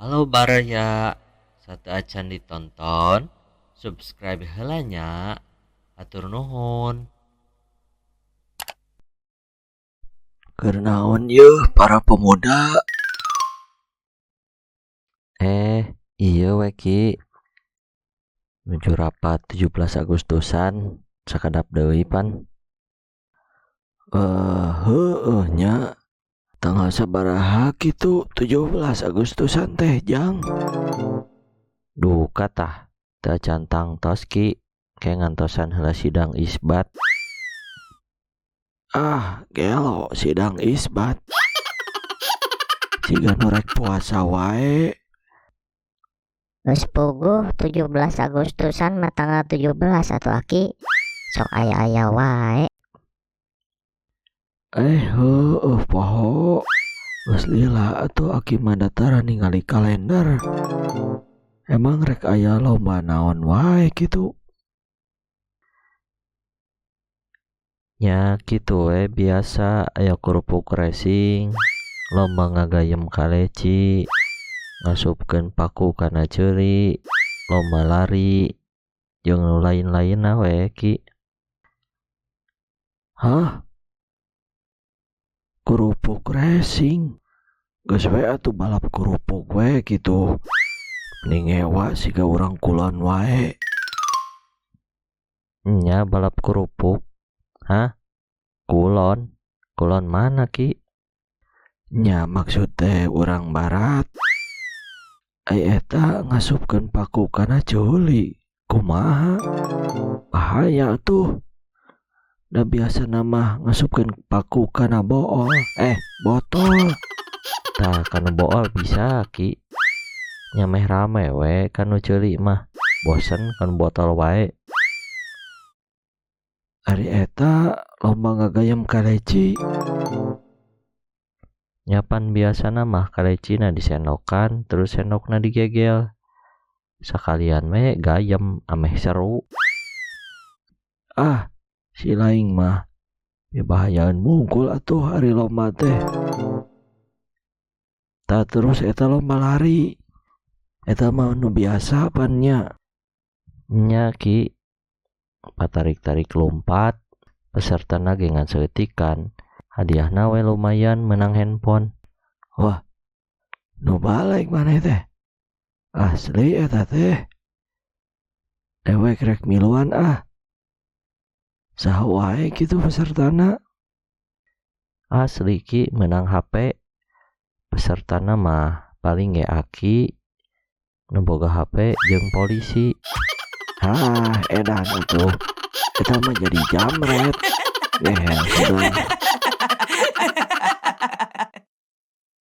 Halo baraya, sateuacan ditonton, subscribe heula nya, hatur nuhun. Keur naon yeuh para pemuda? Ieu we Ki. Nuju rapat 17 Agustusan sakedap deui pan. Heueuh nya. Tanggal sabaraha kitu 17 Agustusan teh, Jang? Duka tah, teu acan tangtos Ki, ke ngantosan heula sidang isbat. Ah, gelo sidang isbat. Siga nu rek puasa wae. Geus puguh 17 Agustusan mah tanggal 17 atuh Aki. Sok aya-aya wae. Heueuh poho. Geus lila atuh aki mah datara ningali kalender. Emang rek aya lomba naon wae kitu? Nya kitu we biasa aya kerupuk racing, lomba ngagayem kaleci, ngasupkeun paku kana ceuli, lomba lari, jeung nu lain-lainna we Ki. Hah? Kerupuk racing? Geus we atuh balap kerupuk we kitu. Mending ngewa siga urang kulon wae. Nya balap kerupuk. Hah? Kulon? Kulon mana Ki? Nya maksud teh urang barat. Ai eta ngasupkeun paku kana ceuli. Kumaha? Bahaya tuh. Da biasana mah ngasupkeun paku kana bool, botol. Tah kanu bool bisa Ki. Nya meh rame we kanu ceuli mah. Bosen kanu botol wae. Ari eta lomba ngagayem kaleci. Nya pan biasana mah kalecina disendokan terus sendokna digegel. Sakalian we gayem ameh seru. Ah, si laing mah bahayaeun mungkul atuh ari lomba teh. Tah terus eta lomba lari. Eta mah nu biasa pan nya. Nya Ki, patarik-tarik lompat, pesertana ge ngan saeutikan. Hadiahna we lumayan menang handphone. Wah, nu balik maneh teh. Asli eta teh. Dewek rek miluan ah. Saha wae kitu pesertana? Asli Ki menang HP. Pesertana mah paling ge aki nu boga HP jeung polisi. Hah, edan atuh. Eta mah jadi jamret. Ngehen sudah.